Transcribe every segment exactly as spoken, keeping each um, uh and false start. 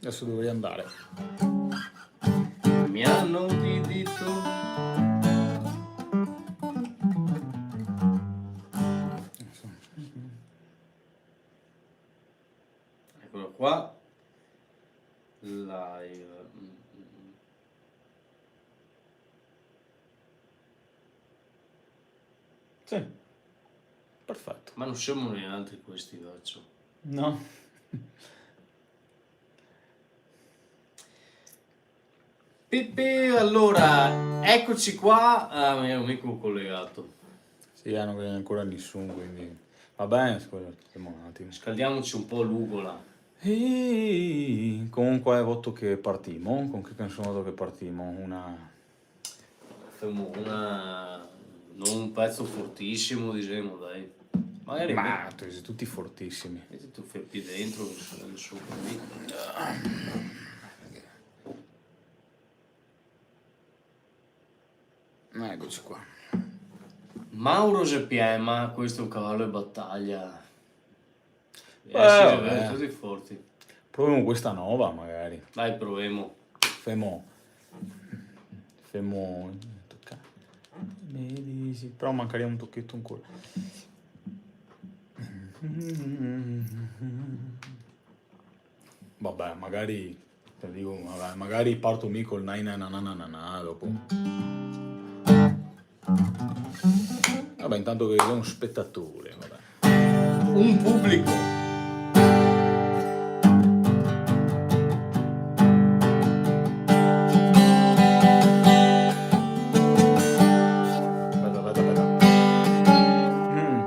Adesso dovrei andare. Mi hanno di-, dito. Eccolo qua. Live. Sì, perfetto. Ma non siamo noi altri questi, vecchio. No. Pipì, allora, eccoci qua. Ah, mi ero mica collegato. Sì, eh, non vede ancora nessuno, quindi va bene, scusa, aspettiamo un attimo. Scaldiamoci un po' l'ugola. E comunque, voto che partimo. Con che canzone voto che partimo? Una... Femo una, non un pezzo fortissimo, diciamo, dai. Magari... Ma tu sei tutti fortissimi. Metti tu ferpi dentro, che sono su. Eccoci qua. Mauro Gepiema, questo è un cavallo di battaglia. Eh, eh, sì, vabbè. Tutti forti. Provemo questa nova, magari. Dai, provemo. Femo. Femo. Toca. Me dici, però mancaria un tocheto ancora. Vabbè, magari, te digo, vabbè, magari parto mi col nai na na na na na na dopo. Vabbè, intanto che c'è un spettatore, vabbè. Un pubblico. Aspetta, aspetta, aspetta. Mm.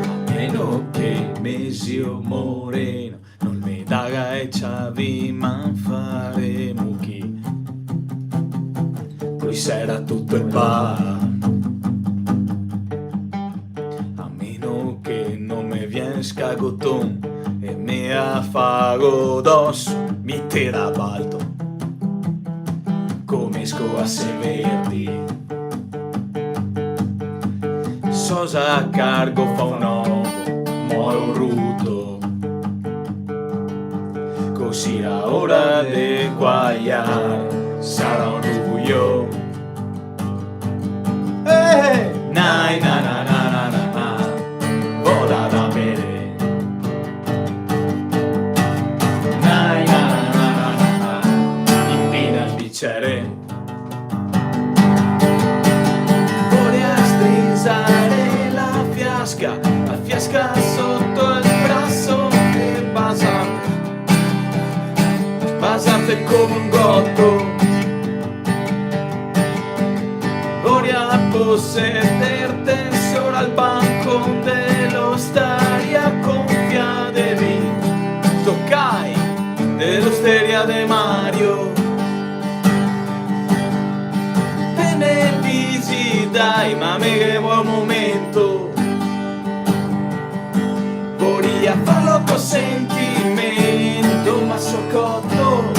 A meno che me zio Moreno no me daga e ciavi, ma faremo chi? Poi sarà tuto el bar. A meno che no me vien scagoton e me afago doso, mi te rabalto come scoase verdi. So za cargo, fa un ovo, moro ruto. Cusì la ora de guaiar sarà un ruio. Eh! Nai, na, na, na, na, na, na. Voda da bere. Nai, na, na, na, na, na, na. Impina el bicere. Voria strisare la fiasca, la fiasca soto el braso e basarte, basarte come un goto. Voria posederte sora el banco de l'ostaria, confia de mi, tocai de l'osteria de Mario. Te me disi dai, ma me ghe vol un momento. Voria farlo co sentimento, ma so coto.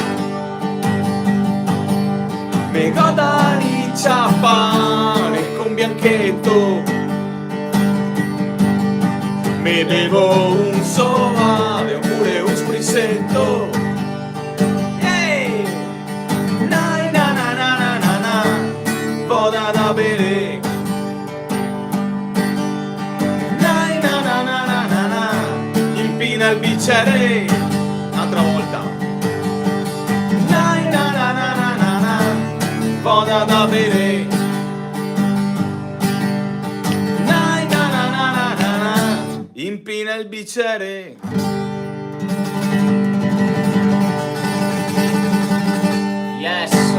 Me go da riciapare co un biancheto. Me bevo un Soave opure un Spritzeto. Ehi! Nai, na, na, na, na, na, na. Voda da bere. Nai, na, na, na, na, na, na. Impina el bicere. N'altra volta. Nai, na, na, na, na, na, na. Voda da bere. Nai, na, na, na, na, na, na. Impina el bicere. Yes! E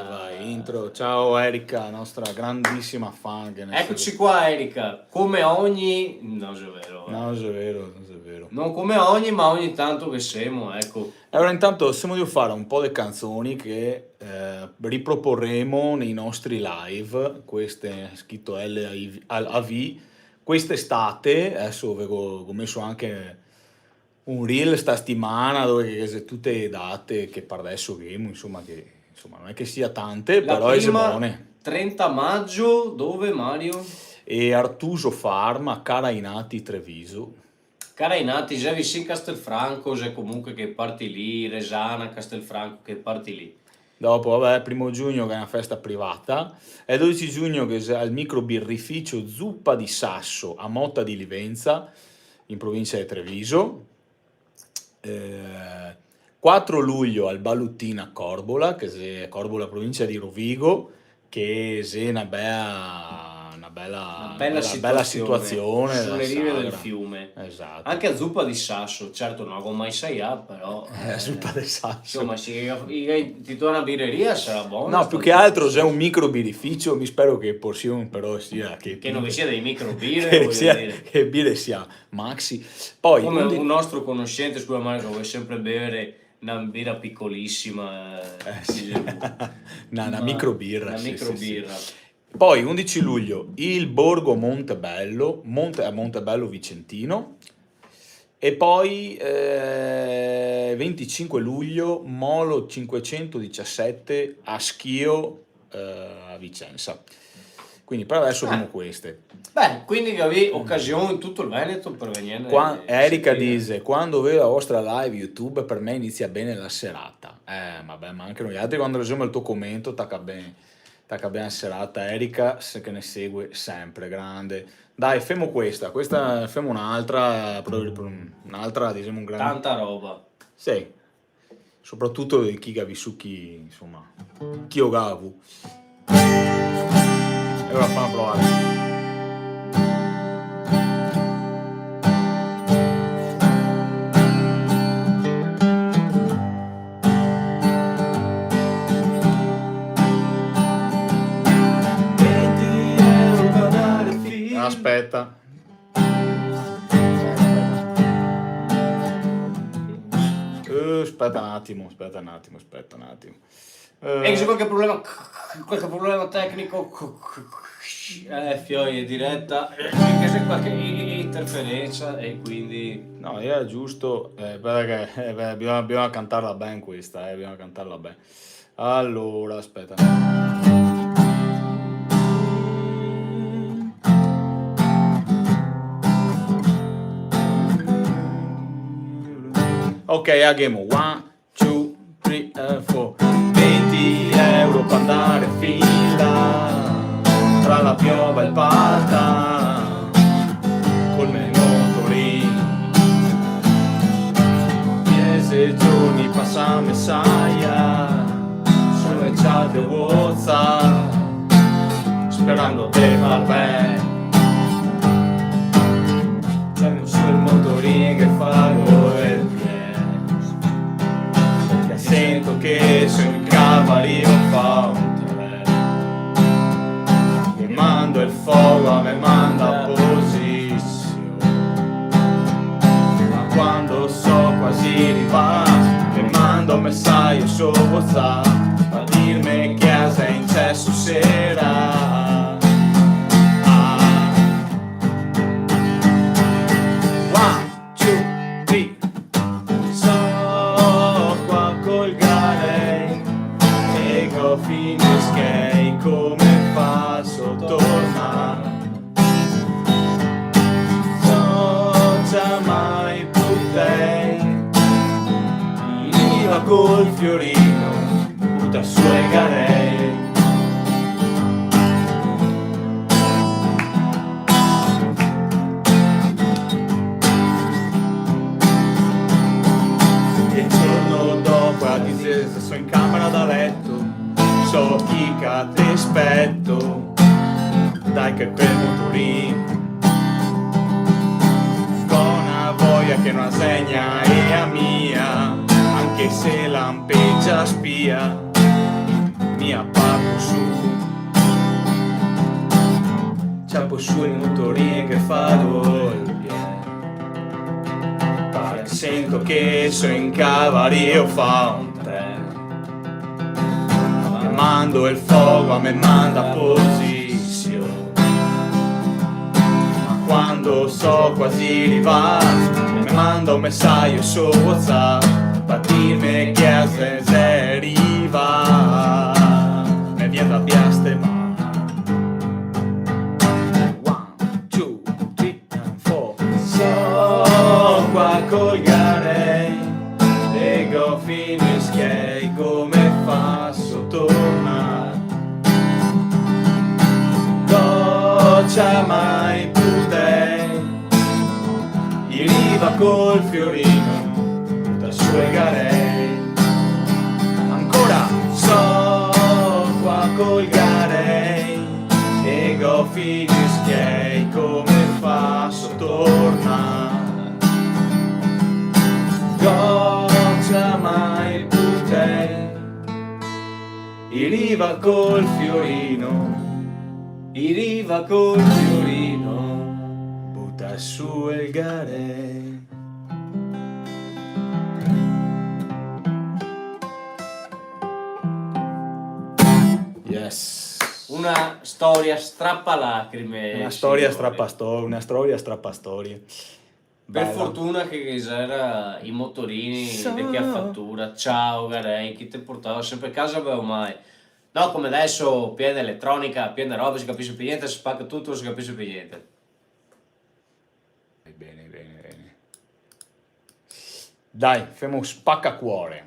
vai, intro. Ciao Erika, nostra grandisima fan che ne... Eccoci qua, Erika. Come ogni... No, xe vero, eh. No, xe vero, no xe vero. Non come ogni, ma ogni tanto che semo, ecco. E ora intanto semo drio fare un po' de canzoni che, eh, riproporemo nei nostri live. Queste xe scrito L A V, quest'estate, adeso ve go, go meso anche un reel sta setimana dove che xe tute e date che par adeso ghemo, insoma, che, insoma, no xe che sia tante, però xe bone. La prima, trenta maggio, dove, Mario? E Artuso Farm a Carainati Treviso. Carainati, xe vicin Castelfranco, xe comunque che parti lì, Resana, Castelfranco, che parti lì. Dopo, vabè, primo giugno che xe na festa privata, e el dodese giugno che xe al microbirrificio Zupa di Sasso a Mota di Livenza, in provincia de Treviso. Eh, quatro luglio al Balutin a Corbola, che xe Corbola, provincia de Rovigo, che xe na bea, na bela, na bela, bela situazione, bela situazione, su le rive del fiume. Esato. Anche a Zupa di Sasso, certo, no la go mai saià, però, eh, Zupa di Sasso. Insoma, se i ga, i ga intitolà na bireria, sarà bona. No, più che altro xe un microbirrificio, mi spero che porsion però sia che, che no ve sia dei microbire, che voio sia, dire, che bire sia maxi. Poi come un di- un nostro conoscente, scusa, Marco, che vol sempre bere na bira picolisima, eh, sì, sì. Na, na microbira, na microbira. Poi, undici luglio, il Borgo Montebello, Monte-, a Montebello Vicentino. E poi, eh, venticinque luglio, Molo cinquecentodiciassette a Schio, eh, a Vicenza. Quindi per adesso abbiamo queste. Beh, quindi gavì ocasion in tuto el Veneto per vegnerne. Qua-, Erika dixe: "Quando vedo la vostra live YouTube, per me inizia bene la serata." Eh, vabè, ma anche noialtri, quando legemo el to comento, taca ben, taca ben la serata, Erika, se che ne segue sempre, grande. Dai, femo questa, questa, femo n'altra, proprio, n'altra, disemo, un gran... Tanta roba. Sì. Sopratuto de chi che ga visù chi, insoma, chi o ga avù. E ora famo provare. Aspeta. Eh, speta un atimo, speta un atimo, speta un atimo. Eh, e se qualche problema, qualche problema tecnico, eh, fioi, xe direta, che xe qualche i-, i-, interferenza e quindi... No, xe giusto, eh, speta che, eh, beh, bisogna, bisogna cantarla ben questa, eh, bisogna cantarla ben. Alora, speta. Ok, aghemo one, two, three and four. Venti euro par andare fin là, tra la piova e el pata, col me motorin. Diese giorni pasà me saia, su le chat e WhatsApp, sperando de far ben. Tiro su el motorin che fago el pie, parché sento che so in cavaria, o fa un tren. Ghe mando el fogo, a me manda posision. Ma quando so quasi rivà, me manda un mesajo su WhatsApp par dirme che a xe in ceso sera. Ah. One, two, three. So qua col garei e go fin i schei, come faso tornar? So ciamà i putei, i riva col fiorino, buta su i garei. E el giorno dopo a disesa so in camera da leto, so chi che te speto, dai che el motorin, co na voia che no la xe gnanca a mia, anche se lampegia spia, mi a parto su. Ciapo su el motorin che fago el pie, parché sento che so in cavaria, o fa un tren. Me mando el fogo, a me manda posision. Ma quando so quasi rivà, me manda un mesajo su WhatsApp par dirme che a xe, xe rivà. Me vien da biastemar. One, Mai putei, i riva col fiorino, buta su el garei. Ancora. So qua col garei e go finì i schei, come faso torna? Go ciamà i putei, i riva col fiorino, i riva col fiorino, buta su el garei. Yes. Una storia strapalacrime, signori. Una storia strapasto-, una storia strapastorie. Per fortuna che, che ghe gera i motorini de Chiafatura, ciao, garei, che te portava senpre casa, beh, ormai. No, come deso, piena eletronica, piena roba, se capise pì gnente, se spaca tuto, no se capise pì gnente. Ben, ben, ben. Dai, femo un spacacuore.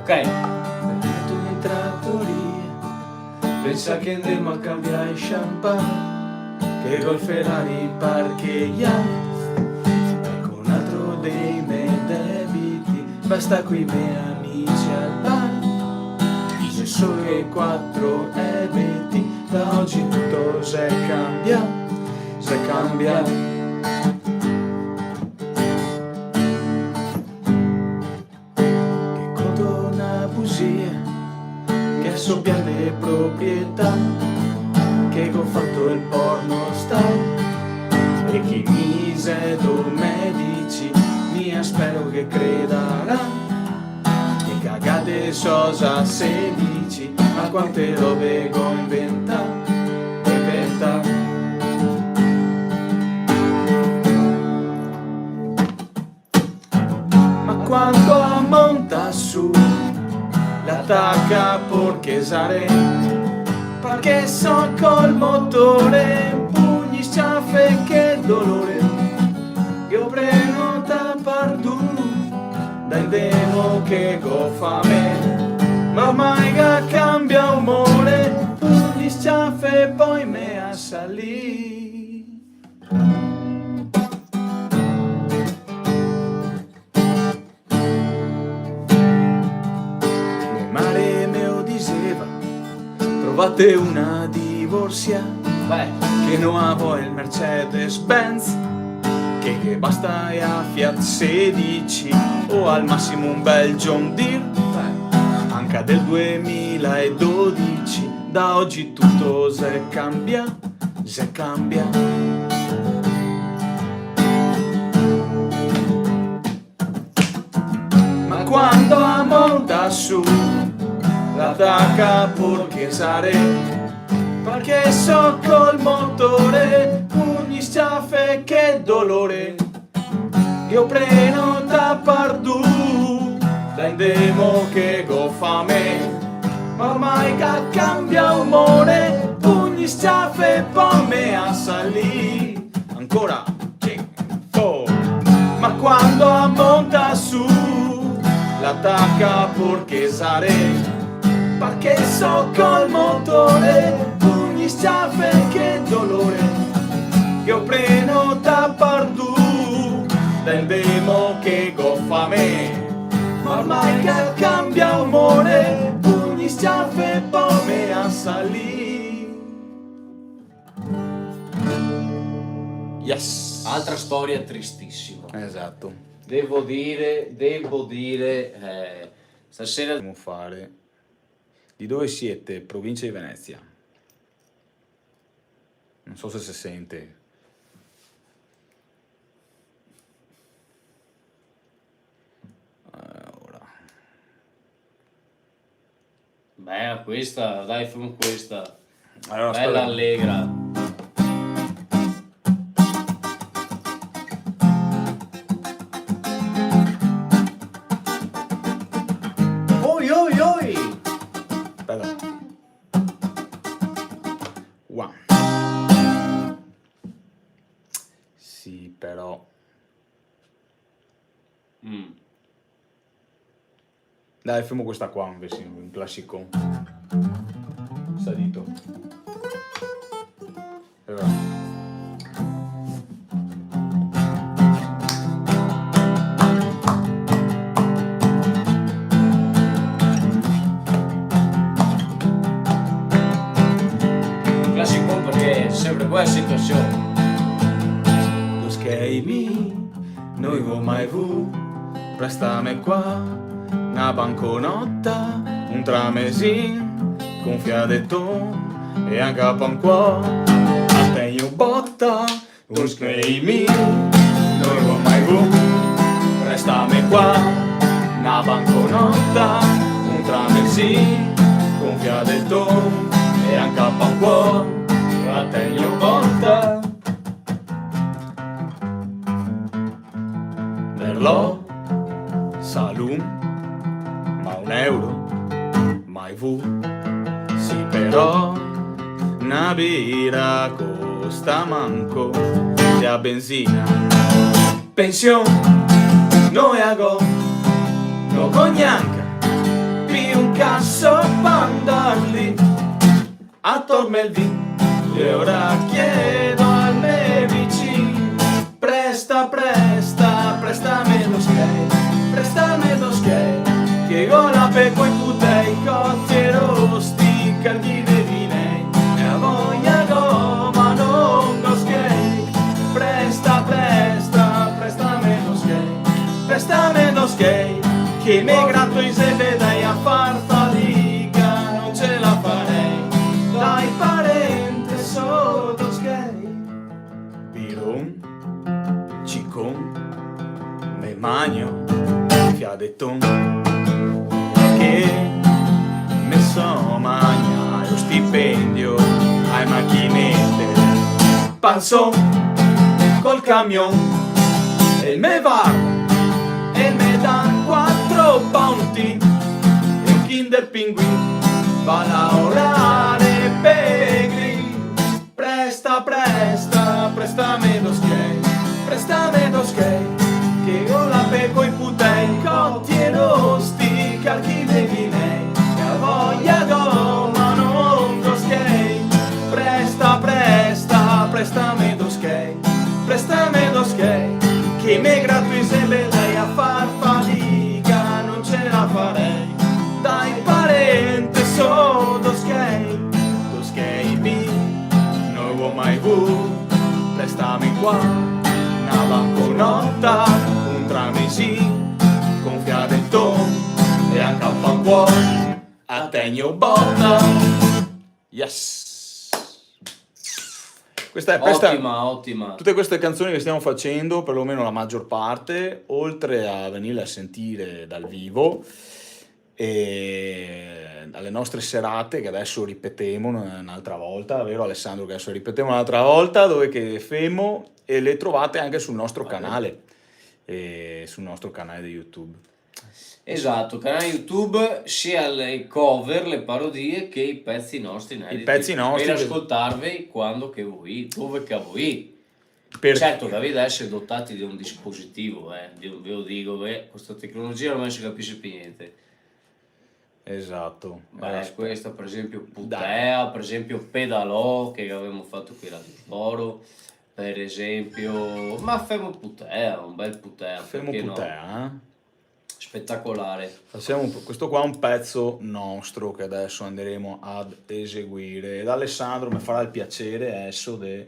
Ok. Meto in tratoria, pensa che ndemo a canbiar el champagne, che go el Ferrari parcheggià, e co un altro dei me debiti, basta coi me amici al bar. Xe solo quatro ebeti, da ogi tuto xe canbià, xe canbià. Che conto na busia, che so pien de proprietà, che go fato el porno star, e che mi xe do medici, mi spero che credarà. Che cagate so za sedici, ma quante robe go inventà, inventà. Ma quando a monta su, la taca porchesare, parché so col motore, pugni, s-ciafe, che dolore, che go prenotà par du, dai ndemo che go fame, ma ormai ga canbià umore, pugni, s-ciafe, poi me a salì. Me mare me o diseva, trovate una divorsià, beh, che no a vol el Mercedes-Benz, che, che basta a Fiat sedici o al masimo un bel John Deere, beh, anca del duemila e dodici, da ogi tuto xe canbià, xe canbià. Ma quando a monta su, la taca porchesare, parché so col motore, pugni, s-ciafe, che dolore, che go prenotà par du, dai ndemo che go fame, ma ormai ga canbià umore, pugni, s-ciafe, poi me a salì. Ancora. Sì. Oh. Ma quando a monta su, la taca porchesare, parché so col motore, pugni, s-ciafe, che dolore, che go prenotà par du, dai ndemo che go fame, ma ormai ga canbià umore, pugni, s-ciafe, poi me a salì. Yes. Altra storia tristisima. Esato. Devo dire, devo dire, eh, stasera dobbiamo fare. Di dove siete? Provincia di Venezia. Non so se si sente. Alora. Beh, questa, dai, femo questa. Alora, bela, spera. Allegra. Oi, oi, oi! Speta. One. Sì, però. Mm. Dai, femo questa qua invese, un clasicon. Sta dito. E va. Clasicon parché xe sempre quela situasion. Lo schei mi, no i go mai vu, prestame qua na banconota, un tramesin, co un fiadeton e anca pa un cuor, la tegno bota, un schei mi, no i go mai vu, prestame qua na banconota, un tramesin, co un fiadeton e anca pa un cuor, la tegno bota. Merlot, salon, ma un euro, mai vu. Sì, però, na bira costa manco, e a benzina. Pension, no e a go, no go gnanca pi un caso pa andar lì. Ator me el vin, e ora chiedo al me vicin: presta, presta, prestame do schei, prestame do schei, che go la pe coi putei, coti e rosti, carchi de vinei, e a voia go, ma no go schei. Presta, presta, prestame do schei, prestame do schei, che me grato i zebedei a far fadiga, no ce la farei, dai parente, so do schei. Biron, cicon, me magno, fiadeton, che me so magna lo stipendio ai machinete, panson col camion, e el me varda e el me dà quatro Bounty e un Kinder Pinguin, va a laorare pe Green. Presta, presta, prestame do schei, prestame do schei, che go la pe coi putei, coti e rosti, carchi de vinei, che a voia go, ma no go schei. Presta, presta, prestame do schei, prestame do schei, che me grato i zebedei a far fadiga, no ce la farei, dai parente, so do schei, do schei mi, no go mai vu, prestame qua na banconota, un tramesin, co un fiadeton e anca un pan cuor, a tegno bota. Yes! Questa è, questa, otima, otima. Tutte queste canzoni che stiamo facendo, perlomeno la maggior parte, oltre a venirle a sentire dal vivo, e alle nostre serate, che adesso ripetemo un-, un'altra volta, vero Alessandro? Che adesso ripetemo un'altra volta, dove che femo, e le trovate anche sul nostro canale, eh, sul nostro canale di YouTube. Esatto, canale YouTube, sia le cover, le parodie, che i pezzi nostri inediti. I pezzi nostri. Per ascoltarvi quando che voi, dove che voi. Per- Certo che avete da essere dotati di un dispositivo, eh, di un, ve lo dico, eh, con sta tecnologia ormai non si capisce più niente. Esatto. Beh, eh, aspetta. Questa, per esempio, Putea, dai, per esempio, Pedalò, che avevamo fatto qui a Radio Foro, per esempio, ma femo Putea, un bel Putea, femo perché no? Putea, eh? Spettacolare. Facciamo un po', questo qua è un pezzo nostro che adesso andremo ad eseguire. Ed Alessandro mi farà il piacere adesso de-,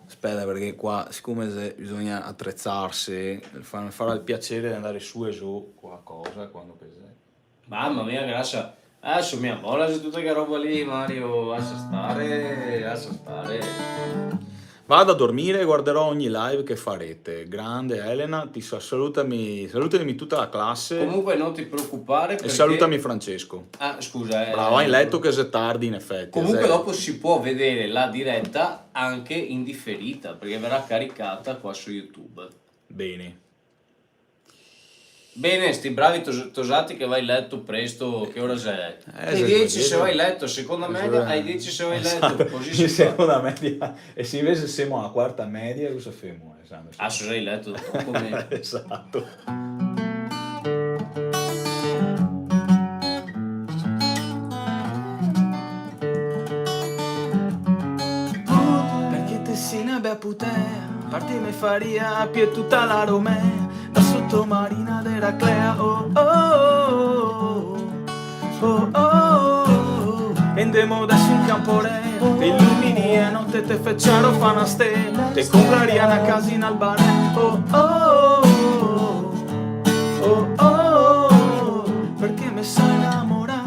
aspetta, perché qua, siccome se, bisogna attrezzarsi, fa-, mi farà il piacere di andare su e giù con la cosa, quando che se- Mamma mia, grazie. Adesso mi ammola su tutta che roba lì, Mario. Lascia stare, lascia stare. Vado a dormire e guarderò ogni live che farete. Grande Elena, ti sa-, salutami, salutami tutta la classe. Comunque non ti preoccupare, e perché salutami Francesco. Ah, scusa, eh. Bravo, hai letto che è tardi in effetti. Comunque dopo si può vedere la diretta anche in differita, perché verrà caricata qua su YouTube. Bene. Bene, sti bravi tos-, tosati che vai leto presto, che ora xe? Eh, le diese se vai leto, seconda media, le diese se vai leto, esatto, cusì se fa. Seconda media, e se invese semo a quarta media, cosa femo, Alessandro? Ah, se vai leto dopo, come? Esatto. Putea, par ti me faria a pie tuta la Romea, da soto Marina de Raclea, oh, oh, oh, oh, oh, oh. E ndemo deso in Camporea, te ilumini a note, te feciaro fa na stela, te compraria na casa in Albareda, oh, oh, oh, oh, oh, parché me so inamorà,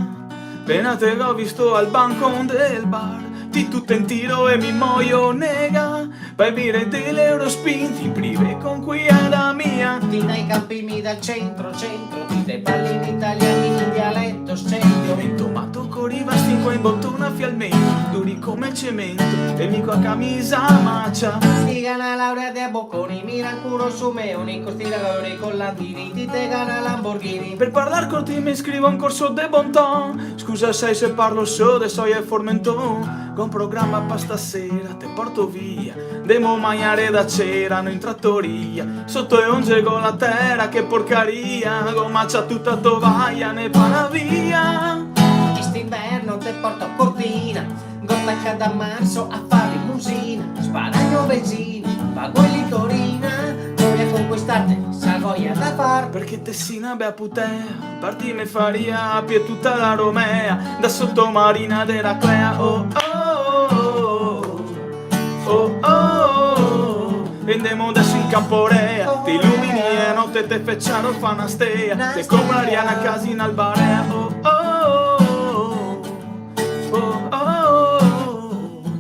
pena te go visto al bancon del bar, ti tuto in tiro e mi moio nega, par vire de l'Eurospin, ti prive con quia da mia. Ti dai campi mi dal centro, centro, ti te parli in italian, in dialeto scempio. Divento mato co rivastin qua in botona, fialmenti duri come el cemento, e mi co a camisa macia. Ti gana laurea de Bocconi, mi rancuro su me, unico stile, laurea con Landini, ti te gana Lamborghini. Per parlar con ti me iscrivo a un corso de Bonton. Scusa, sai se parlo so de soia e formenton. Go un programa pa stasera, te porto via. Ndemo magnare da cera, no in tratoria. Soto e onze go la tera, che porcaria. Go macia tuta tovaia, ne para via. Quist'inverno te porto a Cortina, go tacà da marzo a far limusina, sparagno benzina, pago in litorina, voio conquistarte, sa voia da far. Parché te si na bea putea, par ti me faria a pie tuta la Romea, da soto Marina de Raclea, oh, oh, oh, oh, oh, oh, oh. E ndemo deso in Camporea, te ilumini a note, te feciaro fa na stea, te compraria na casa in Albareda, oh, oh, oh, oh. Oh, oh, oh, oh.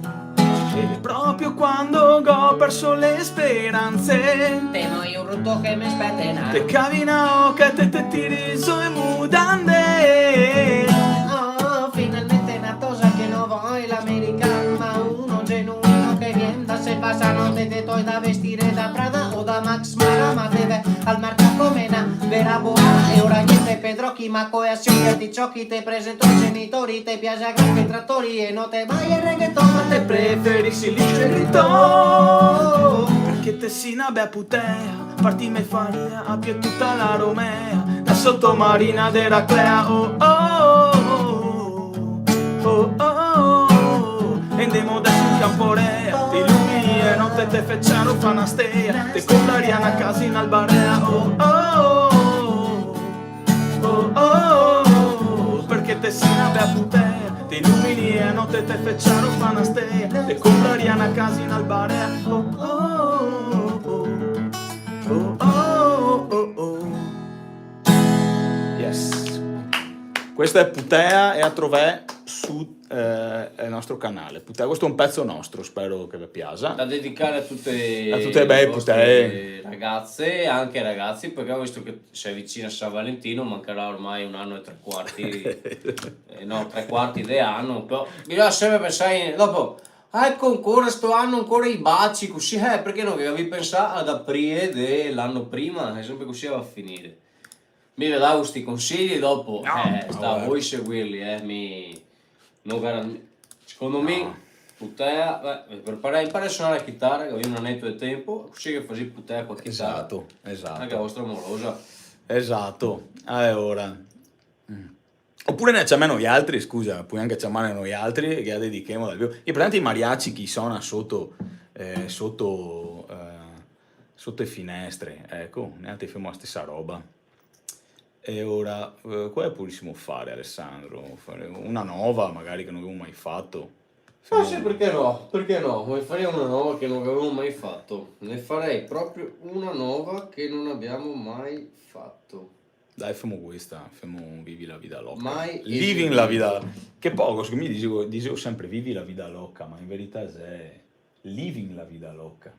E proprio quando go perso le speranze, te moi un ruto che me speta na, te cavi na oca e te, te tiri zo e mudande. Oh, finalmente na tosa che no vol l'american, ma uno genuino che vien da se pasa note, te toi da vestire da Prada o da Max Mara, ma te ve al mercato come na vera boara. E ora gnente Pedro, chi ma coe a signor ti ciò chi te presento ai genitori, te piace a gran trattori e no te vai al reggaeton, ma te preferisi el liscio e el gritton. Parché te si na bea putea, par ti me faria a pie tuta la Romea, da soto Marina de Raclea, oh, oh, oh, oh, oh, oh, oh. E ndemo deso in Camporea, te ilumini a note, te feciaro fa na stea, te compraria na casa in Albareda, oh, oh, oh, oh, oh, oh, oh, parché te si na bea putea, te ilumini a note, te feciaro fa na stea, te compraria na casa in Albareda, oh, oh, oh, oh, oh, oh, oh, oh. Yes. Questa xe Putea e a trovè su, eh, el nostro canale. Putea, questo xe un pezo nostro, spero che ve piaxa. Da dedicare a tute, a tute le bee vostre putee, ragaze, anche ragazzi, parché visto che se avicina San Valentino, mancarà ormai un ano e tre quarti, eh, no, tre quarti de ano, però bisogna sempre pensare, dopo, ah, eco, ancora sto ano, ancora i baci, cusì, eh, parché no gavì pensà ad aprire de l'ano prima? Xe sempre cusì che va a finire. Mi ve dago sti consili, dopo, no, eh, sta a voi seguirli, eh, mi, no garan-, secondo mi, no. Putea, beh, preparè, imparè a sonar la chitara, che gavì un aneto de tempo, cusì che fasì putea co la chitara. Esato, esato. Anca la vostra morosa. Esato, alora. Mm. Opure ne ciamè noialtri, scusa, pol anca ciamare noialtri, che la dedichemo dal vivo. I presenti i mariaci che i sona soto, eh, soto, eh, soto e finestre, eco, noialtri femo la stesa roba. E ora, eh, cosa podarìsimo fare, Alessandro? Fare una nova, magari, che no gavemo mai fato? Ah, sì, parché no? Parché no? Ghe farìa una nova che no gavemo mai fato. Ne farei proprio una nova che non abbiamo mai fatto. Dai, femo questa, femo un Vivi la vida loca. Mai esistito. Living la vida. Che po', mi digo, digo sempre vivi la vida loca, ma in verità xe living la vida loca.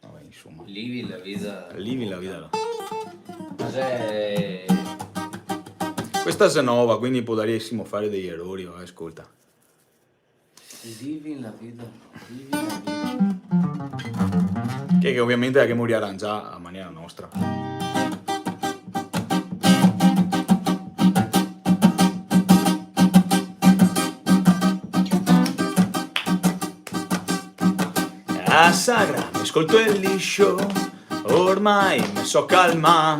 Vabè, insoma. Living la vida. Living la vida loca. Ma xe... Questa xe nova, quindi podarìsimo fare dei erori, vabè, scolta. Living la vida, living la vida. Che, che ovviamente la gavemo riarangià a maniera nostra. A sagra me scolto el liscio, ormai me so calmà.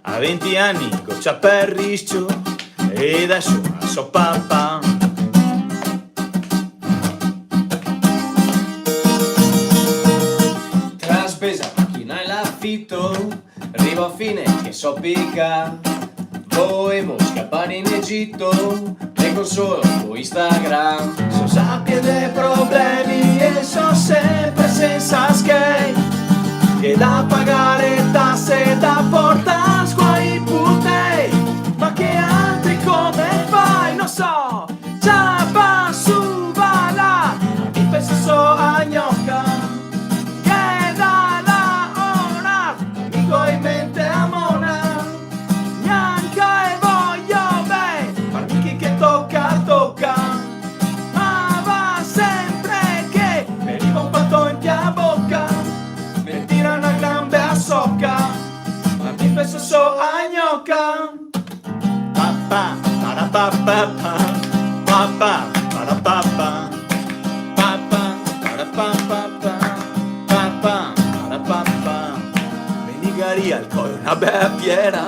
A venti ani go ciapà el riscio e deso so papà. Tua fine che so pica, voevo scapar in Egito, me consolo co Instagram. So za pien de problemi e so sempre sensa schei, che da pagar tase, da portar squai putei. Ma che altri come fai? No so, ciapa su, va là, mi penso so a gnoca, che da là ora mi go in mente a mona, gnanca e voio ben, par mi chi che toca, toca. Ma va sempre che me riva un pato inte a boca, me tira na gran bea soca, ma mi penso so a gnoca. Pa, pa, para, pa, pa, pa. Pa, pa, para, pa, pa. Pa, pa, para, pa, pa, pa. Pa, pa, para, pa, pa. Me ligaria al colo na bea piera,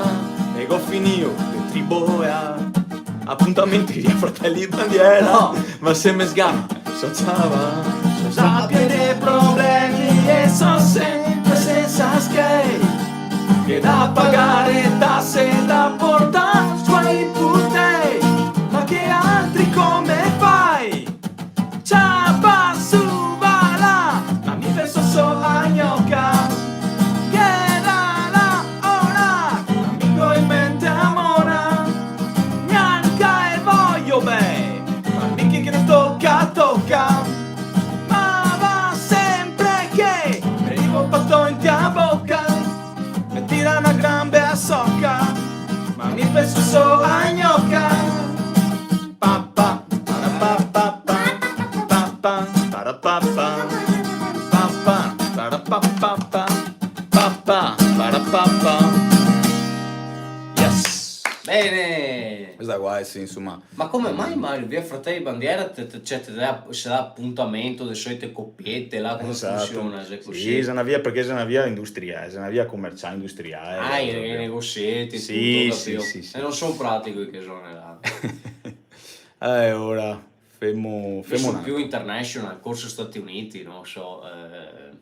e go finìo de triboea. Apuntamenti via Fratelli Bandiera. No. Ma se me sgama, so ciava. So za pien de problemi e so sempre sensa schei, che da pagar tase, da portar squai putei. Ma che altri come fai? Ciapa su, va là, ma mi penso so a gnoca, che da là ora, ma mi go in mente a mona, gnanca e voio ben, ma mi chi che toca, toca. Ma va sempre che me riva un pato inte a boca, me tira na gran bea soca, ma mi penso so a gnoca. Pa, pa, para, pa, pa, pa. Pa, pa, para, pa, pa. Pa, pa, para, pa, pa, pa. Pa, pa, para, pa, pa. Yes. Bene. Questa qua, sì, insomma. Ma come mai, Mario, via Fratelli Bandiera te, te, cioè, te dà, se dà apuntamento de solito copiete là, come funsiona, se xe cusì? Sì, xe na via, parché xe na via industriale, xe na via comerciale industriale, ah, i, proprio, i negozieti, sì, tuto, sì, capìo? Sì, sì. E no so pratico in che zone là. Eh, ora, femo, femo un altro. Mi so più international, forse Stati Uniti, no so, eh,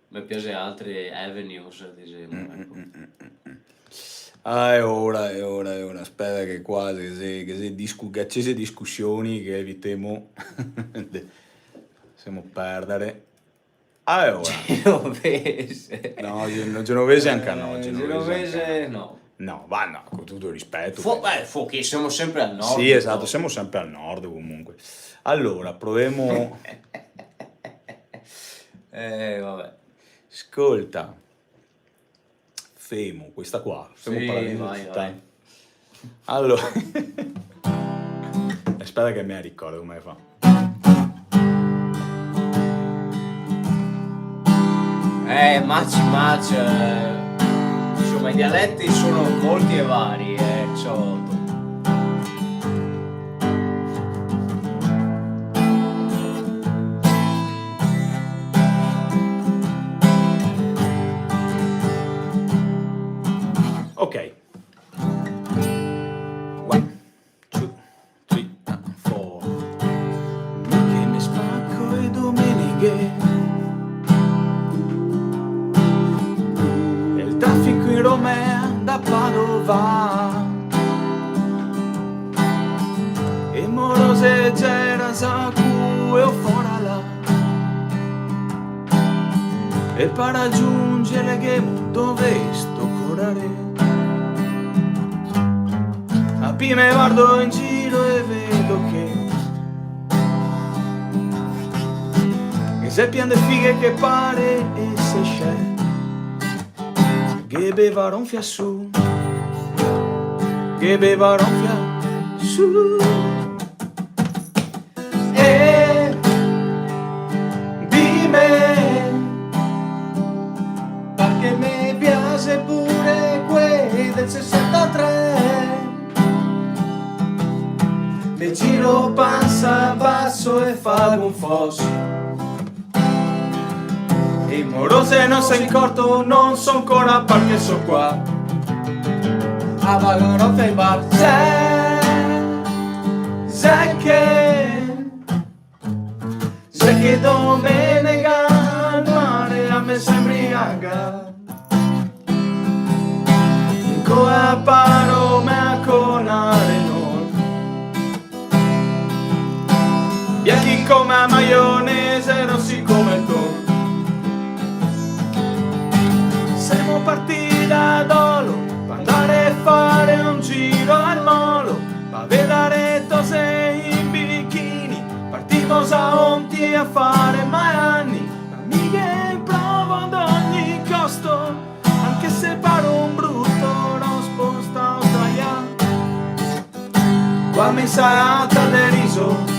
me piaxe altre avenues, disemo, eco. Ah, xe ora, xe ora, xe ora. Speta che qua ghe xe, ghe xe discu-, ghe xe discusioni che evitemo. Lasemo perdare. Ah, xe ora. Genovese. No, ge-, no, genovese anca no, eh, genovese anca no. Genovese no. No, va, no, con tuto el rispeto, fo-, eh, fo che semo sempre al nord, sì, esato, no? Semo sempre al nord comunque. Alora, provemo. Eh, vabè. Scolta. Femo questa qua. Femo, sì, par la velocità. Vai, vai. Alora. Speta che me ricordo come fa. Eh, maci, maci, eh, insoma, i dialeti sono molti e vari, eh, ciò. Ok. One, two, three, four. Mi che me spaco e domenighe, e el trafico in Romea da Padova, e morose gera za cue o fora là. E par ragiunzerle ghemo dovesto corare. Ma pi me vardo in giro e vedo che, che xe pien de fighe che pare e se sce. Ghe bevarò un fià su, ghe bevarò un fià su. E dime, parché me piaxe pure quei del sesantatré. Me giro pansa baso e fago un fos. E morose no se incorto, no so ancora parché so qua. A Valorofa in bar, xe, xe che, xe che domenega al mare a me se inbriaga. Come a maionese, rosi come el ton. Semo partì da Dolo par andare a fare un giro al molo, par vedare tose in bikini. Partimo za onti a fare malanni, ma mi ghe provo ad ogni costo, anche se par un bruto rospo sta sdraià. Qua me insalata de riso,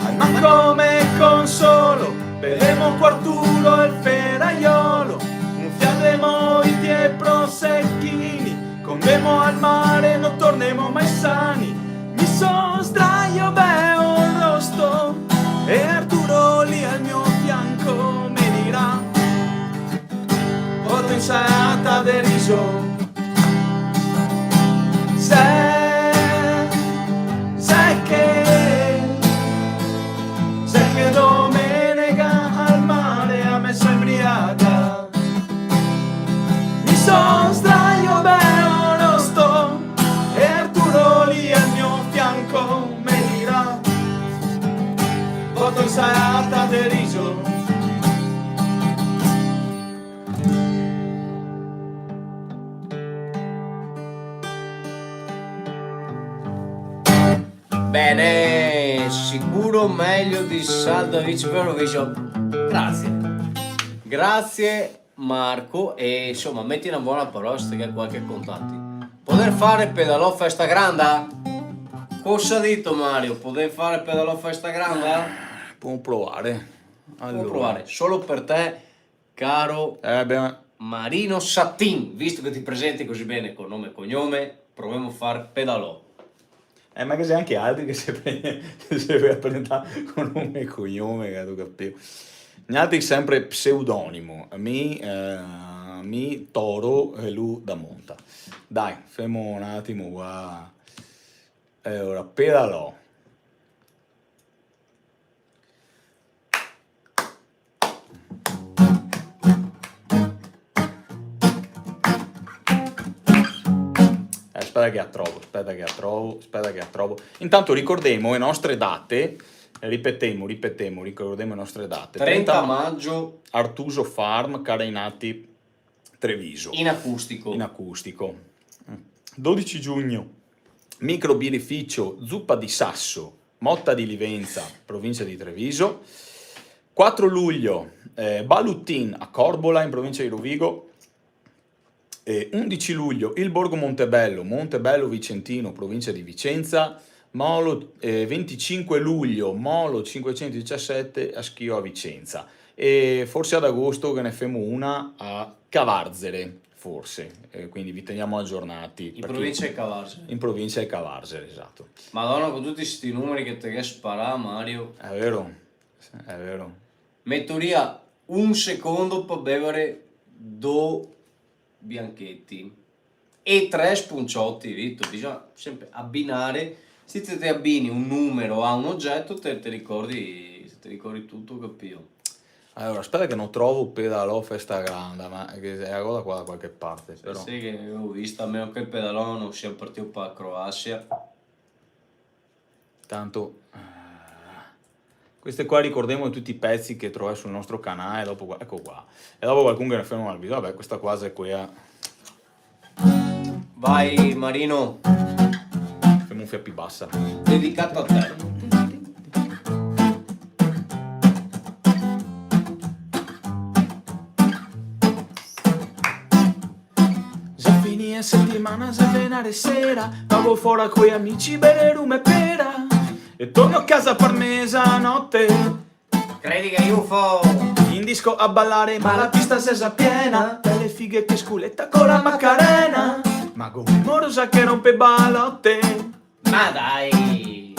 al manco me consolo, bevemo co Arturo el feraiolo, un fià de mojiti e prosechini, co ndemo al mare no tornemo mai sani. Mi so sdraio, beo el rosto, e Arturo lì al mio fianco me dirà: "Poto insalata de riso." Se, se che, se che domenega al mare a me so inbriaga. Mi so sdraio, beo el rosto, e Arturo lì al mio fianco me dirà: "Poto insalata de riso." Bene, sicuro mejo de Saldavici Provincia. Grazie. Grazie, Marco. E, insoma, meti na bona parola se te ghe qualche contato. Poder fare pedalò festa granda? Cosa dito, Mario? Poder fare pedalò festa granda? Podemo provare. Podemo provare. Solo par te, caro, eh, ben, Marino Sattin, visto che te te presenti cusì ben co nome e cognome, provemo a far pedalò. Eh, ma ghe xe anche altri che se pre-, che se presenta co nome e cognome, che te capìo. Nialtri sempre pseudonimo, mi, eh, mi Toro e lu da Monta. Dai, femo un atimo qua. Alora, pedalò. Eh, speta che a trovo, speta che a trovo, speta che a trovo. Intanto ricordemo e nostre date, ripetemo, ripetemo, ricordemo e nostre date. Trenta majo. Artuso Farm, Carenati, Treviso. In acustico. In acustico. Dodici giugno, microbirificio Zuppa di Sasso, Motta di Livenza, provincia di Treviso. Quattro luglio, eh, Balutin a Corbola, in provincia di Rovigo. Eh, undici luglio, il Borgo Montebello, Montebello Vicentino, provincia di Vicenza. Molo, eh, venticinque luglio, Molo cinquecentodiciassette a Schio a Vicenza. E forse ad agosto che ne femo una a Cavarzere, forse. Eh, quindi vi teniamo aggiornati. In provincia di Cavarzere. In provincia di Cavarzere, esatto. Madona, co tuti sti numeri che te ghe sparà, Mario. Xe vero, xe vero. Meto via un secondo par bevare do biancheti e tre spuncioti, vito? Bisogna sempre abinare. Se te, te abini un numero a un ogeto, te, te ricordi, te ricordi tuto, capìo? Alora, speta che no trovo pedalò festa granda, ma che xe a roba qua da qualche parte, sì, però. Sì, che go visto, a meno che el pedalò no sia partìo pa Croasia. Tanto, eh, queste qua, ricordemo, tuti i pezi che trovè sul nostro canale, dopo qua, eco qua. E dopo qualcun che ne ferma el video, vabè, questa qua xe quea. Vai, Marino. Femo un fià pì basa. Dedicata a te. Xe finì a setimana, xe venare sera, vago fora coi amici, bere rum e pera, e torno casa par mesanote. Credi che io fo? In disco a balare, ma la pista xe za piena, bele fighe che sculeta co la Macarena, ma go me morosa che ronpe balote. Ma dai!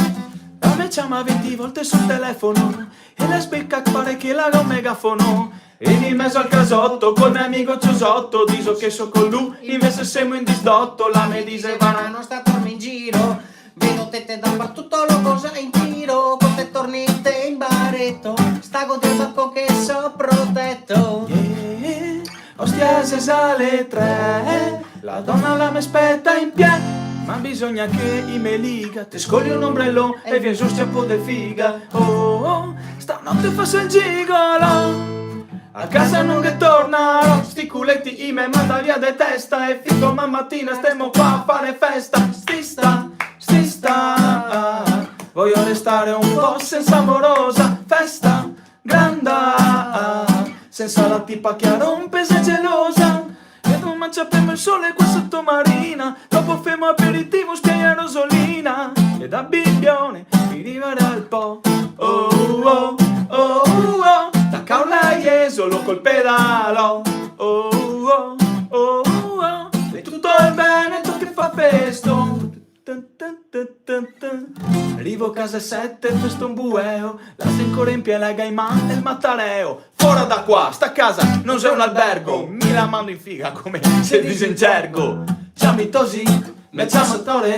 La me ciama venti volte sul telefono e la sbeca, pare che la go megafono. E in mezo al casoto col me amigo Ciosoto, diso che so con lu, invese semo in disdoto. La me dise: "Vara, no sta torme in giro, vedo tete dapartuto, lo cosa in tiro, co te torni te in bareto, sta godendo co che so proteto." Yeah, ostia, xe za le tre, la dona la me speta in pie. Ma bisogna che i me liga, te scoli un ombrelo e vien su un sciapo de figa. Oh, oh, stanote faso el gigolo, a casa no ghe tornarò. Sti culeti i me manda via de testa e fin doman matina stemo qua a fare festa. Stista, stista, voio restare un po' senza morosa. Festa granda, senza la tipa che a rompe, xe gelosa. E doman ciapemo el sole qua soto marina, dopo femo aperitivo, spiaia Rosolina. E da Bibione i rivarà al Po. Oh, oh, oh, oh, da Caorle a Jesolo col pedalo. Oh, oh, oh, oh, e tuto el Veneto che fa festo. Tun, tun, tun, tun, tun. Rivo casa e sete, festo un bueo, la xe ancora in pie la gaima e el matareo. Fora da qua, sta casa no xe un albergo, mi la mando in figa come se dixe in gergo. Ciami Tosi, me ciama Tore,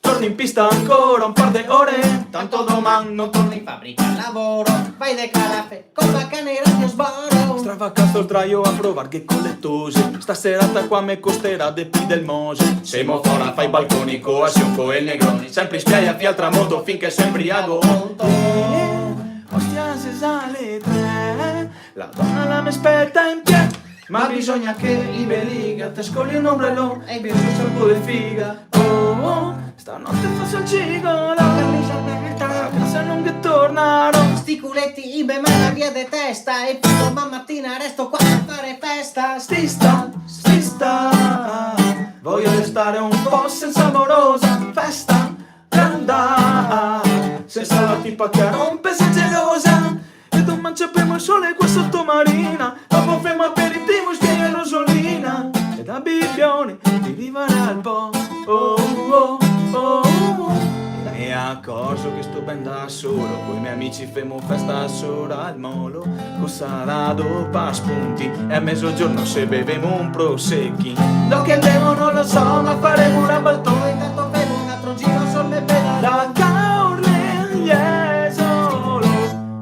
torni in pista ancora un par de ore, tanto doman no torni in fabrica, lavoro, vai de carafe, con la canera che sbaro. Stravacasto el traio a provar che con le tose, sta serata qua me costerà de pi del Mose. Semo fora, fai balconi, coasion co el Negroni, sempre in spiaia, fià al tramonto, finché so inbriago. Eh, ostia, xe za le tre, la dona la me speta in pie. Ma bisogna che i me liga, te scoli un ombrelo e vien su un sciapo de figa. Oh, oh, stanote faso el gigolo, a casa no ghe tornarò. Sti culeti i me manda via de testa e fin doman matina resto qua a fare festa. Stista, stista, voio restare un po' senza morosa. Festa granda, senza la tipa che a rompe, xe gelosa. E doman ciapemo el sole qua soto marina, dopo femo aperitivo, spiaia Rosolina. E da Bibione i rivarà al Po. Oh, oh, oh, oh. Me acorzo che sto ben da solo, coi me amici femo festa sora al Molo, co sarà do par spunti, e a mezogiorno se bevemo un prosecchi. Dove che andemo no lo so, ma faremo un rabaltone, intanto femo un altro giro sul me pedalò. Da Caorle a Jesolo,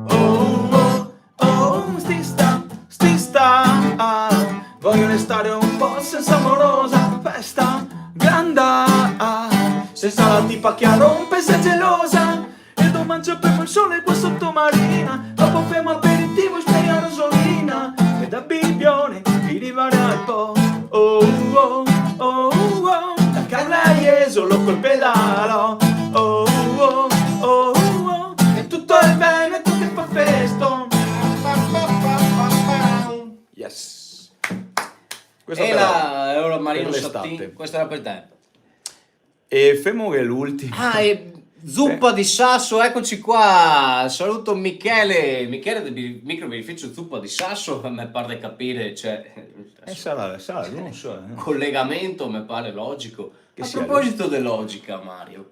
oh, oh, oh, stista, stista, voio restare un po' senza morosa. Festa granda, senza la tipa che a rompe, xe gelosa. E doman ciapemo el sole qua soto marina, dopo femo aperitivo, spiaia Rosolina. E da Bibione i rivarà al Po. Oh, oh, oh, oh, da Caorle a Jesolo col pedalò. Oh, oh, oh, oh, e tuto el Veneto che fa festo. Yes. Questa E per la, la, e ora Marino per l'estate. Sattin, questa era per te. E femo che l'ultima. Ah, e Zupa Eh. di Sasso, eccoci qua. Saluto Michele, Michele del bi-, microbirrificio Zupa di Sasso, me par de capire, cioè, Eh, sarà, sarà, no so, eh. Collegamento me pare logico. Che A sia proposito de logica, Mario,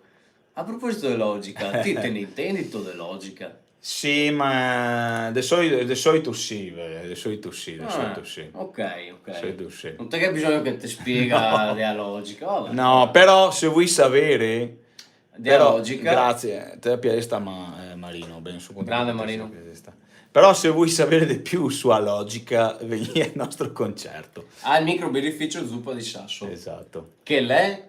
a proposito de logica, ti te ne intendi de logica? Sì, ma de soli-, de solito sì, ve-, de solito sì, de Ah, solito sì. ok, ok. De solito sì. No te ghe bisogno che te spiega No. de la logica, vabbè. No, però se vuoi sapere, De però, logica. Grazie, te la piace sta ma-, eh, Marino, ben, su Grande Marino. Però se vuoi sapere di più su la logica, vegni al nostro concerto. Al microbirrificio Zupa di Sasso. Esatto. Che l'è?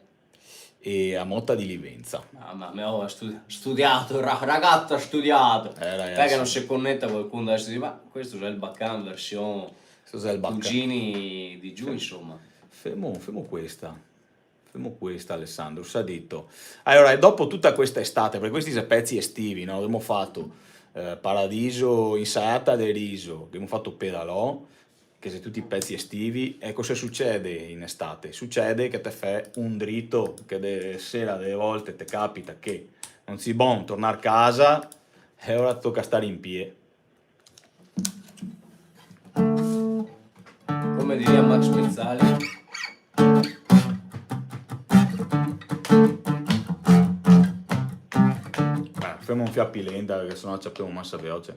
E a Motta di Livenza. Mamma mia, oh, stu-, studiato, ra-, ragazzo studiato. Eh, ragazzi. Perché non si connette qualcuno adesso dice, "Ma questo è il Bacan version Questo è il Bacan. Cugini di giù, Sì. insomma." Femo, femo questa. Femo questa, Alessandro, sa dito. Alora, e dopo tuta questa estate, parché questi xe pezi estivi, no? Gavemo fato, eh, paradiso, insalata de riso, gavemo fato pedalò, che xe tuti pezi estivi, e cosa sucede in estate? Sucede che te fè un drito, che de sera dele volte te capita che no te si bon tornar casa, e alora te toca star in pie. Come diria Max Pezzali. Eh, femo un fià pi lenta, parché se no ciapemo masa veloce.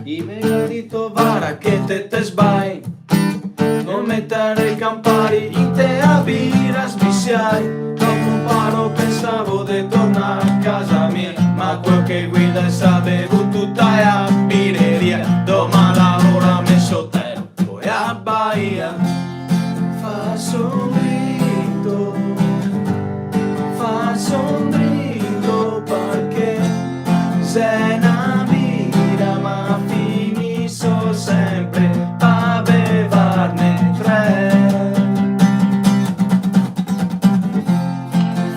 I me ga dito: "Vara che te, te sbai, no metare i campari inte a bira, sbisiai." Dopo un paro pensavo de tornar a casa mia, ma quel che guida el sa bevuto tuta la bireria. Doman lavoro a me Son drito, fa son drito parché xe na via, ma finiso sempre pa bevarne tre.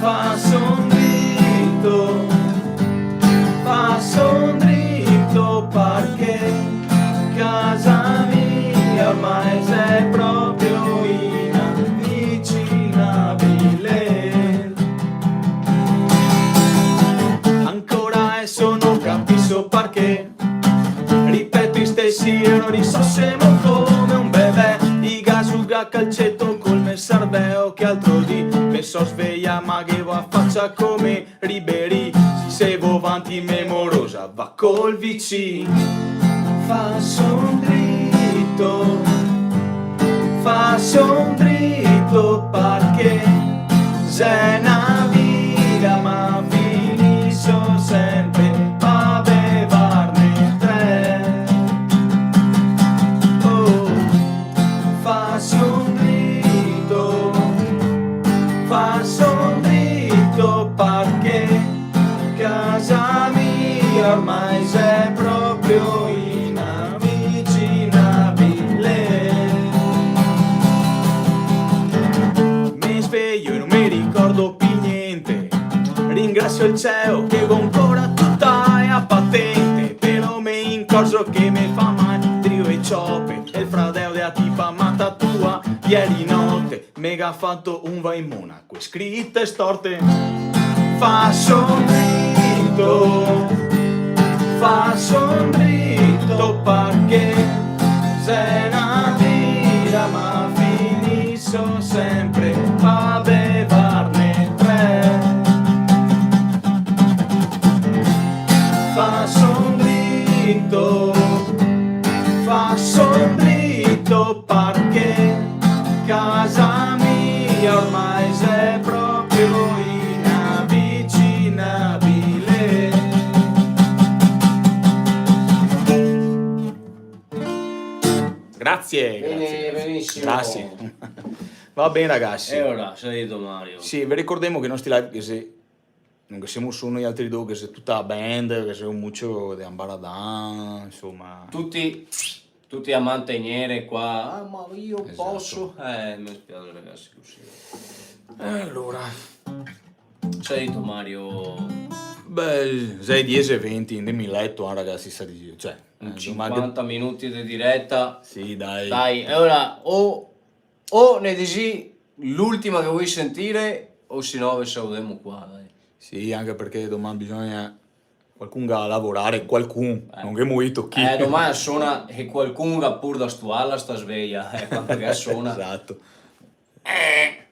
Fa son drito, fa son drito parché casa mia ormai xe proprio inavicinabile. Ancora adeso no capiso parché ripeto i stesi erori, so semo come un bebè. I ga zuga a calceto col me sardeo, che altro dì? Me so sveia ma ghevo a facia come Ribéry, se vo vanti me morosa va col vicin. Fa son drito, fa son drito parché xe na via, ma finiso sempre pa bevarne tre. Oh. Fa son drito, fa son drito parché casa mia ormai xe proprio inavicinabile. Me sveio e no me ricordo pi gnente. Ringrasio el cielo che go ancora tuta la patente, però me incorzo che me fa mal drio e ciope. El fradeo dea tipa mata tua, ieri note me ga fato un va in Monaco e scrite storte. Fa son drito, fa son drito parché xe na via, ma finiso sempre pa bevarne tre. Fa son drito, fa son drito parché casa mia ormai xe proprio inavicinabile. Grazie, bene, grazie, grazie. Benissimo. Grazie. Va ben, ragasi. E ora, xe dito Mario. Sì, ve ricordemo che i nostri live, che se no ghe semo solo noialtri do, ghe xe tuta la band, ghe xe un mucio de ambaradan, insoma. Tuti, tuti a mantegnere qua. "Ah, ma io poso?" Esato. Eh, me spiaxe, ragasi, cusì. E alora? Xe dito Mario. Beh, xe diese e venti, ndemo in leto, eh, ragasi, sa di, cioè, eh, doman... Sinquanta minuti de direta. Sì, dai. Dai, e ora o O ne disì l'ultima che volì sentire, o se no ve saludemo qua, dai. Sì, anca parché doman bisogna, qualcun ga da lavorare, qualcun, eh, no ghemo dito chi. Eh, doman sona e qualcun ga pur da stuarla sta sveia, eh, quando che sona. Esato. Eh.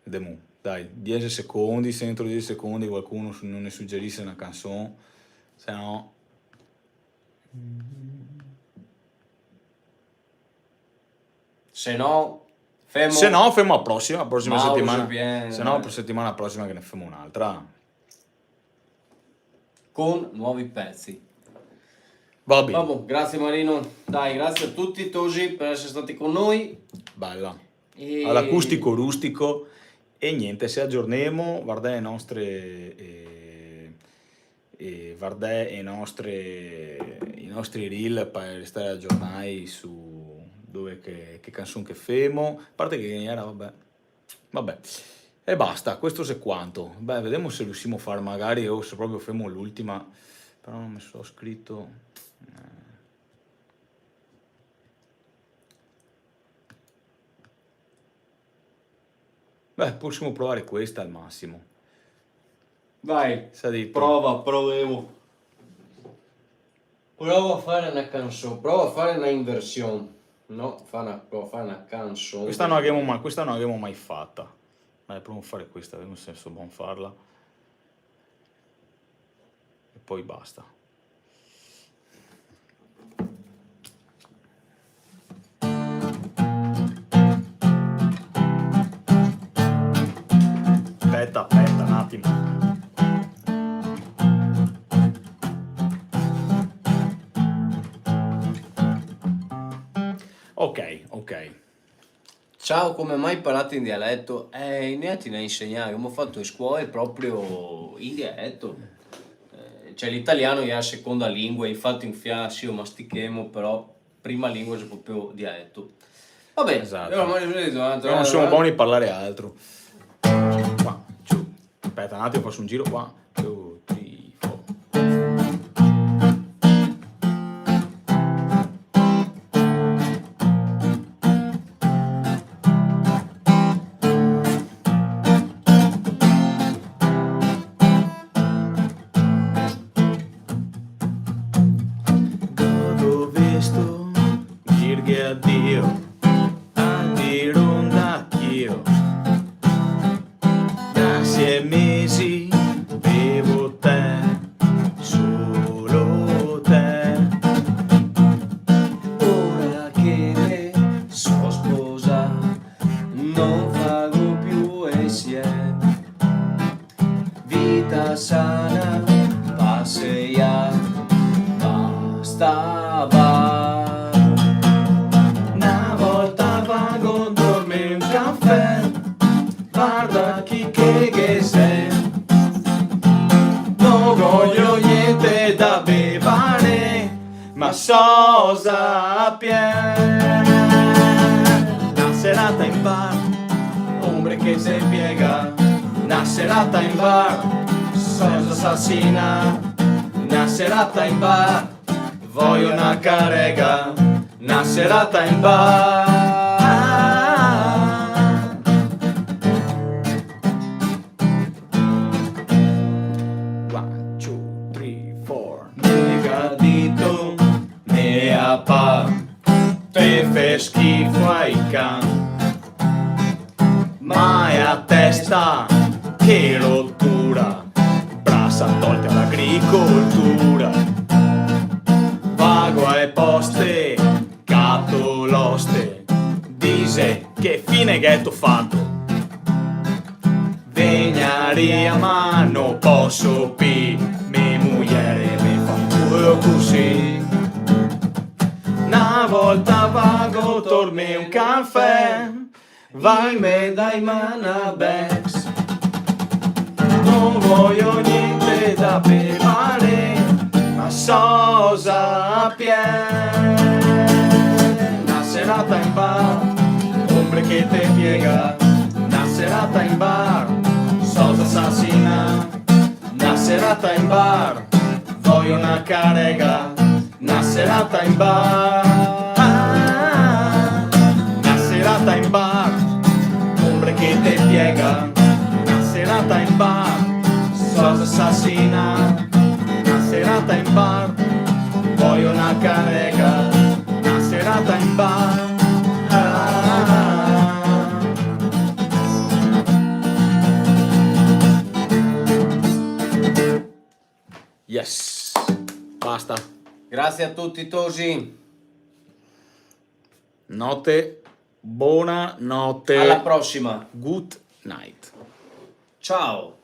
Vedemo, dai, diese secondi, se entro diese secondi qualcuno su-, no ne sugerise na canson, se no... Se no, femo... Se no, femo la prosima, la prosima setimana. Se no, la setimana prosima che ne femo n'altra. Con nuovi pezzi. Va ben. Va bon, grazie Marino. Dai, grazie a tuti, tosi, par esser stati con noi. Bela. E... All'acustico rustico. E gnente, se agiornemo, vardè le nostre, eh, e vardè le nostre, i nostri reel par restare agiornai su dove che, che canson che femo. A parte che ghe n'era, vabè. Vabè. E basta, questo xe quanto. Beh, vedemo se riusimo a far magari, o se proprio femo l'ultima. Però no me so scrito. Eh. Beh, posimo provare questa al masimo. Dai, sa dito. Prova, provemo. Prova a fare na canson, prova a fare na inversion. No, fa na, prova a fare na canson. Questa no la ghemo mai, questa no la ghemo mai fata. Ma provo a fare questa, vedemo se so bon farla. E po basta. Speta, speta un atimo. Ok, ok. Ciao, come mai parlate in dialetto? Eh, i ne ga insegnà, gavemo fato le scuole proprio in dialetto. Eh, cioè, l'italiano xe la seconda lingua, infati un fià sì lo mastichemo, però prima lingua xe proprio dialetto. Vabbè, esatto. Però, ma, però non siamo buoni a parlare altro. Qua, giù. Aspetta un attimo, faccio un giro qua. Two, three, four. Go dovesto dirghe adio a Dironda ch'io da sie mesi bevo te, solo te. Ora che me so sposà, no fago più e sie. Vita sana, pasea, basta bar. Na volta vago dorme un cafè, varda chi che ghe xe. No voio gnente da bevare, ma so za a pie. Na serata in bar, ombre che te piega. Na serata in bar, so za asasina. Na serata in bar, voio na carega. Na serata in bar. One, two, three, four. Me ga dito me apa, te fè schifo ai can. Ma xe a testa che rotura, brasa tolte a l'agricoltura. Vago ae poste, cato l'oste, dixe: che fine gheto fato? Vegnaria, ma no poso pi, me muiere me fa un culo cusì. Na volta vago torme un cafè, vaime dai Manabex. No voio gnente da bevare, ma so za a pie. Na serata in bar, ombre che te piega. Na serata in bar, so za asasina. Na serata in bar, voio na carega. Na serata in bar. Na serata in bar, ombre che te piega. Na serata in bar, so za asasina. Na serata in bar, voio na carega. Na serata in bar. Yes. Basta. Grazie a tutti, tosi. Note, bona note. Alla prossima. Good night. Ciao.